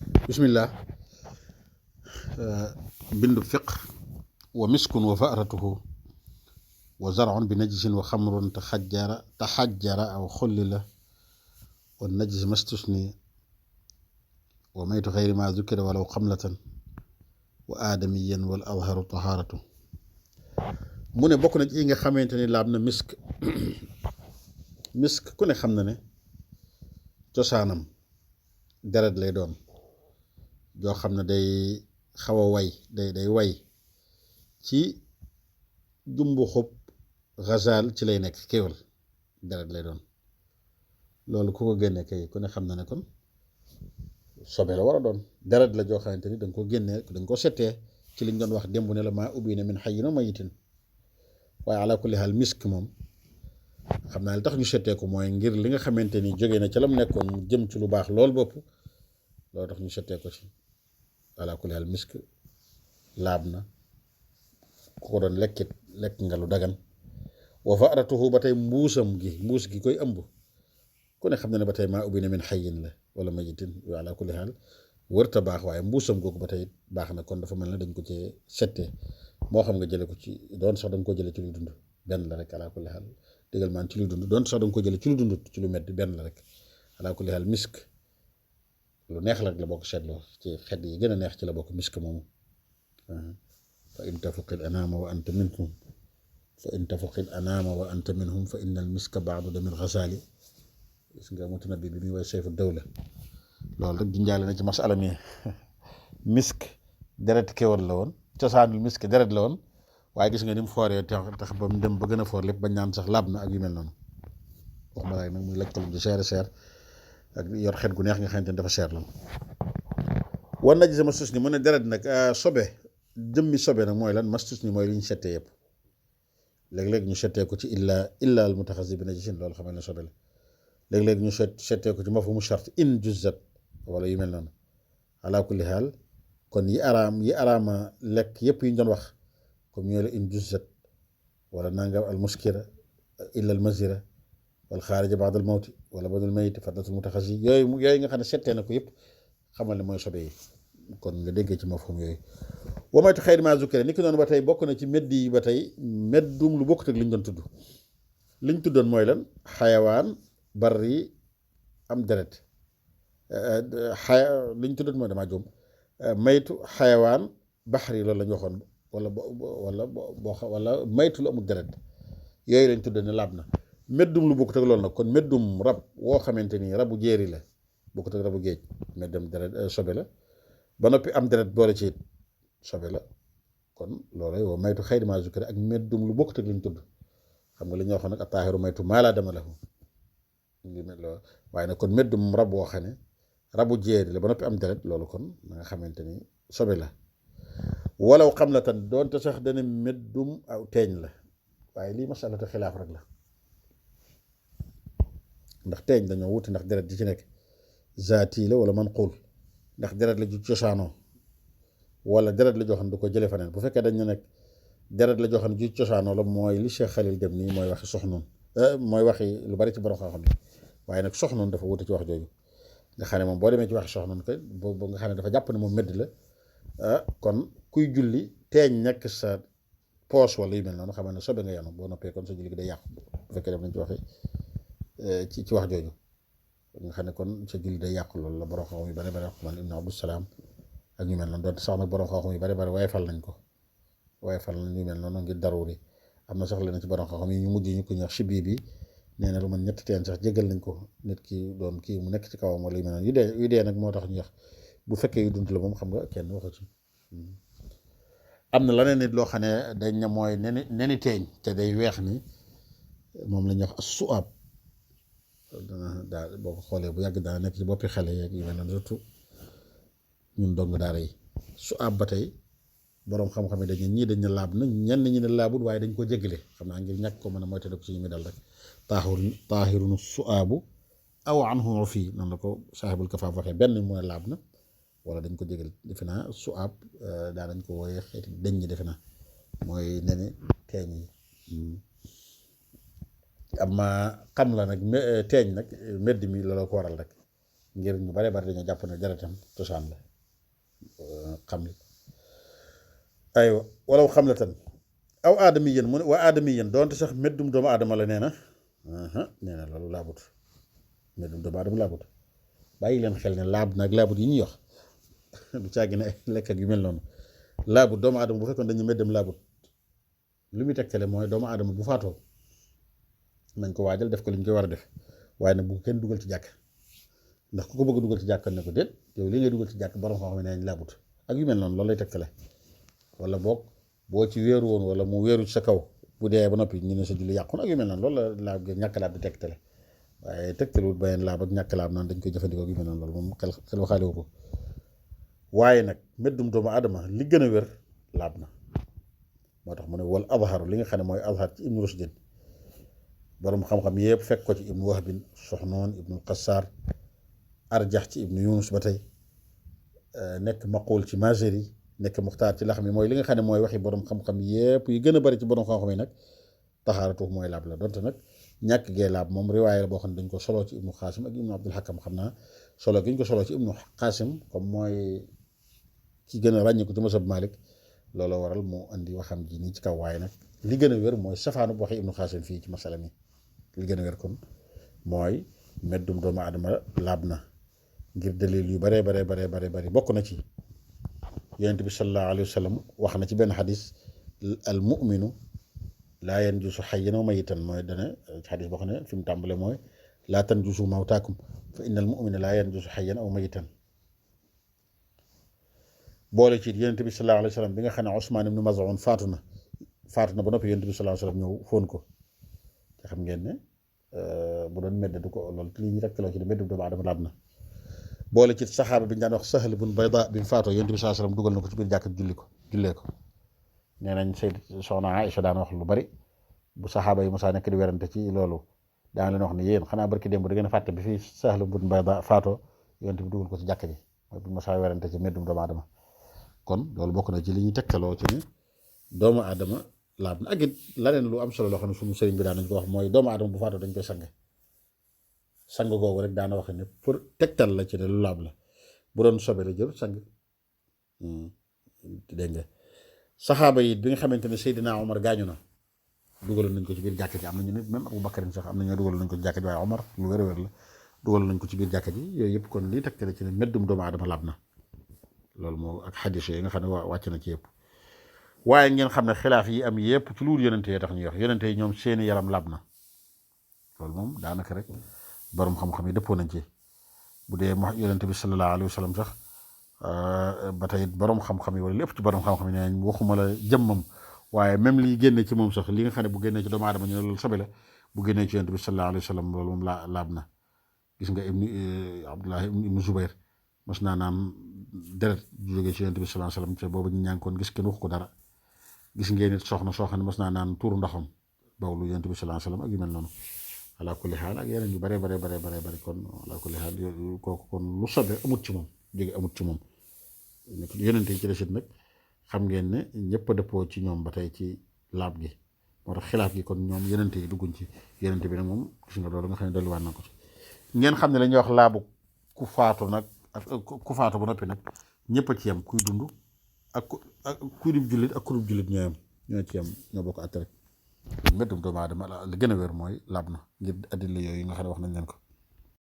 bismillah. bindu fiq wa miskun wa faratuhu wa zarun bi najisin wa xamrun taxajjara aw xullila wa najis mastusni wa maytu xayri ma zukira walaw xamlatan wa aadamiyan wal azharu taharatu. mu ne bokk na ci yi nga xamante ni laab na misk. misk ku ne xam na ne cosaanam deret lay doon joo xam ne day xaw a way day way ci jumbu xub xasaal ci lay nekk kéwal deret lay doon. loolu ku ko génne kay ku ne xam na ne kon sobe la war a doon. deret la joo xamante ni dañ ko génnee dañ ko settee ci liñ doon wax démb ne la maa ubbi na min xayyin wa mayitin. waaye ala kulli xaal misk moom xam naa li tax ñu settee ko mooy ngir li nga xamante ni jóge na ca lam nekkoon mu jëm ci lu baax lool bopp loolu tax ñu settee ko ci. ala kulli xaal misk laab na ku ko doon lekkit lekk nga lu dagan. wa faratuhu ba tey mbuus gi koy ëmb ku ne xam na ne ba tey maa ubbi na min xayyin la wala mayitin. ala kulli xaal wërta baax waaye mbuusam googu ba tey baax na kon dafa mel ne dañ ko cee settee moo xam nga jële ko ci doon sax da nga ko jële ci luy dund benn la rek. ala kulli xaal digal maan ci luy dund doon sax da nga ko jële ci lu dund ci lu medd benn la rek. ala kulli xaal misk lu neex la bokk seetloo ci xet yi gën a neex ci la bokk misk moomu. fa in tafuqil anaama wa anta minhum fa in tafuqil anaama wa anta minhum fa inna al miska baadu damil xasaali. gis nga Mutanabbi bi muy way sayfu dawla loolu rek junjaale na ci masala mi. misk deret kéwal la woon cosaanul misk deret la woon waaye gis nga ni mu fooree tax ba mu dem ba gën a foor lépp bañ naan sax laab na ak yu mel noonu. waxuma laay nag muy lajtalu ju seer ak yor xet gu neex nga xamante ne dafa seer lool. war na ci sama sus ni mu ne deret nag sobe jëmmi sobe nag mooy lan mastus ni mooy li ñu settee yëpp léeg-léeg ñu settee ko ci illa al mutaxasi bi najisin loolu xamal ne sobe la. léeg-léeg ñu settee ko ci mafhumu shart in juzzat wala yu mel noonu. ala kulli xaal kon yi araama lekk yëpp yi ñu doon wax comme ñooy la in juzzat wala nangam al muskira illa al mazira wal xaarija baadal mawti wala badul mayiti fadlatul mutaxasi yooyu nga xam ne settee na ko yëpp xamal ne mooy sobe yi kon nga déggee ci mafhum yooyu. wa maytu xayri ma zukira ni ki noonu ba tey bokk na ci medd yi ba tey meddum lu bokkut ak liñ doon tudd. liñ tuddoon mooy lan xayawaan bari am deret liñ tuddoon mooy damaa juum maytu xayawaan baxri loolu la ñu waxoon wala maytu lu amul deret yooyu lañ tuddoon ne laab na. meddum lu bokkut ak loolu nag kon meddum rab woo xamante ni rabu jéeri la bokkut ak rabu géej meddum deret sobe la ba noppi am deret boole ci sobe la kon loolu yow maytu xayri ma zukira ak meddum lu bokkut ak liñ tudd xam nga li ñu waxoon nag attaahiru maytu maa laa dama lahu waaye nag kon meddum rab woo xam ne rabu jéeri la ba noppi am deret loolu kon na nga xamante ni sobe la. walaw xam la tan doonte sax dana meddum aw teeñ la waaye lii masalatu xilaaf rek la ndax teeñ dañoo wuti ndax deret ji ci nekk zaati la wala manquul ndax deret la ju cosaanoo wala deret la joo xam ne du ko jële faneen. bu fekkee dañ ne nag deret la joo xam ne ju cosaanoo la mooy li Cheikh Khalil dem nii mooy waxi soxnoon mooy waxi lu bari ci borom xam-xam ne waaye nag soxnoon dafa wuti ci wax jooju nga xam ne moom boo demee ci waxi soxnoon kay boobu nga xam ne dafa jàpp ne moom medd la kon kuy julli teeñ nekk sa poos wala yu mel noonu xam ne sobe nga yanu boo noppee kon sa julli gi day yàqu bu fekkee def nañ ci waxi ci wax jooju nga xam ne kon sa julli day yàqu loolu la borom xam-xam yu bari bari wax man Ibn Abdus Salaam ak ñu mel noonu doonte sax nag borom xam-xam yu bari bari waaye fal nañ ko waaye fal nañ ñu mel noonu ngir daruri am na sax leneen ci borom xam-xam yi ñu mujj ñu ko ñuy wax sibii bi nee na lu man ñetti teen sax jéggal nañ ko nit ki doon kii mu nekk ci kawam wala yu mel noonu yu dee nag moo tax ñu wax bu fekkee yu dund la moom xam nga kenn waxu ci. am na leneen nit loo xam ne dañ ne mooy neni teeñ te day weex ni moom la ñuy wax as suab daal boo ko xoolee bu yàgg daa nekk ci boppi xale yeeg yu mel noonu surtout ñun dong daara yi suab ba tey boroom xam-xam yi dañu ñii dañ ne laab na ñenn ñi ne laabul waaye dañ ko jéggale xam naa ngir ñàkk ko mën a moytandiku ci ñu mi dal rek taahirun suabu aw anhu fii noonu la ko saahibul kafaaf waxee benn mu ne laab na wala dañ ko jégal defe naa suab daa dañ ko wooyee xeeti deñ ñi defe naa mooy nene teeñ yi amma xam la nag teeñ nag medd mi looloo ko waral rek ngir ñu bare bari dañoo jàpp ne deretam cosaan la xam li aywa walaw xam la tan aw aadami yéen mu ne waa aadami yéen doonte sax meddum doomu aadama la nee na nee na loolu laabut meddum doomu aadama laabut bàyyi leen xel ne laab nag laabut yi ñuy wax du caagi ne ay lekk ak yu mel noonu laabut doomu aadama bu fekkoon dañu meddam laabut lu muy tegtale mooy doomu aadama bu faatoo nañ ko waajal def ko li ñu koy war a def waaye nag bu kenn dugal ci jàkk ndax ku ko bëgg dugal ci jàkk ne ko déet yow li ngay dugal ci jàkk borom xam-xam ne nañ laabut ak yu mel noonu loolu lay tegtale wala boog boo ci wéeru woon wala mu wéeru ci sa kaw bu dee ba noppi ñu ne sa julli yàqu ak yu mel noonu loolu la laab gi ñàkk laab di tegtale waaye tegtalewut beneen laab ak ñàkk laab naan dañ koy jëfandikoo ak yu mel noonu loolu moom xel waxaale ko waaye nag meddum doomu aadama li gën a wér laab na moo tax mu ne wal azharu li nga xam ne mooy azhar ci ibnu rusdin borom xam-xam yëpp fekk ko ci ibnu wahbin soxnoon ibnu qassar arjax ci ibnu yunus ba tey nekk maqul ci mazeri nekk muxtaar ci lax mi mooy li nga xam ne mooy waxi borom xam-xam yëpp yi gën a bari ci borom xam-xam yi nag taxaaratu mooy laab la donte nag ñàkk gee laab moom riwaaya la boo xam ne dañ ko soloo ci ibnu xaasim ak ibnu abdul hakam xam naa solo gi ñu ko soloo ci ibnu xaasim comme mooy ci gën a ràññeeku ci masab malik looloo waral mu andi waxam ji nii ci kaw waaye nag li gën a wér mooy safaanu waxi ibnu xaasim fii ci masala mi li gën a wér kon mooy meddum doomu aadama laab na ngir dalil yu baree bari bokk na ci yonent bi sallallahu alayhi wa sallam wax na ci benn xadis al muminu laa yanjusu xayyan wa mayitan mooy dane xadis boo xam ne fi mu tàmbale mooy laa tanjusu mawtaakum fa inna al mumina laa yanjusu xayyan aw mayitan boole ci yonent bi sallallahu alayhi wa sallam bi nga xam ne Usmaan ibnu Maz'un faatu na ba noppi yonent bi sallallahu alayhi wa sallam ñëw fóon ko te xam ngeen ne bu doon medd du ko loolu lii ñu rekkaloo ci ne medd doomu aadama laab na boole ci saxaaba bi ñu daan wax Sahl bun Bayda bi mu faatoo yonent bi sallallahu alayhi wa sallam dugal na ko ci biir jàkk jullee ko nee nañ Sayyid soxna Aïcha daan wax lu bari bu saxaaba yi mosaa nekk di werante ci loolu daan leen wax ne yéen xanaa barki démb da ngeen a fàtte bi fii Sahl bun Bayda faatoo yonent bi dugal ko ci jàkk ji mooy bu mosaa werante ci meddum doomu aadama kon loolu bokk na ci li ñuy tegtaloo ci ne doomu aadama laab na ak it laneen lu am solo loo xam ne suñu sëriñ bi daan nañ ko wax mooy doomu aadama bu faatoo dañ koy sang googu rek daana wax ne pour tegtal la ci ne lu laab la bu doon sobe la jël sang dégg nga saxaaba yi bi nga xamante ne Seydina Omar gaañu na dugaloon nañ ko ci biir jàkka ji am nañu nit même Abu Bakarin sax am na ñoo dugaloon nañ ko ci jàkka ji waaye Omar lu wér a wér la dugaloon nañ ko ci biir jàkka ji yooyu yëpp kon lii tegtale ci ne meddum doomu aadama laab na loolu moo ak xadis yi nga xam ne wàcc na ci yëpp waaye ngeen xam ne xilaaf yi am yëpp ci luur yonente yi tax ñuy wax yonente yi ñoom seeni yaram laab na loolu moom daanaka rek borom xam-xam yi dëppoo nañ ci bu dee yonente bi sallallahu alayhi wa sallam sax ba tey borom xam-xam yi wala lépp ci borom xam-xam yi nee nañ waxuma la jëmmam waaye même li génne ci moom sax li nga xam ne bu génnee ci doomu aadama ñu ne loolu sobe la bu génnee ci yonente bi sallallahu alayhi wa sallam loolu moom laab na gis nga Abdullah ibnu Zubayr mas naa naan deret jógee ci yonent bi sallallahu alayhi wasallam te boobu ñu ñànkoon gis kenn wax ko dara gis ngeen nit soxna soo xam ne mas naa naan tuuru ndoxam bawlu yonent bi sallallahu alayhi wasallam ak yu mel noonu ala kulli xaal ak yeneen yu bare kon ala kulli xaal kooku kon lu sobe amut ci moom jóge amut ci moom yonent yi ci desit nag xam ngeen ne ñëpp a dëppoo ci ñoom ba tey ci laab gi moo tax xilaaf gi kon ñoom yonent yi dugguñ ci yonent bi nag moom gis nga loolu nga xam ne delluwaat na ko ci ngeen xam ne la ñuy wax laabu ku faatu nag ak ku faatu ba noppi nag ñëpp a ci yam kuy dund ak kuy dib jullit ak ku dib jullit ñoo ci yam ñoo bokk àtte rek meddum doomu aadama li gën a wér mooy laab na ngir addila yooyu nga xam ne wax nañ leen ko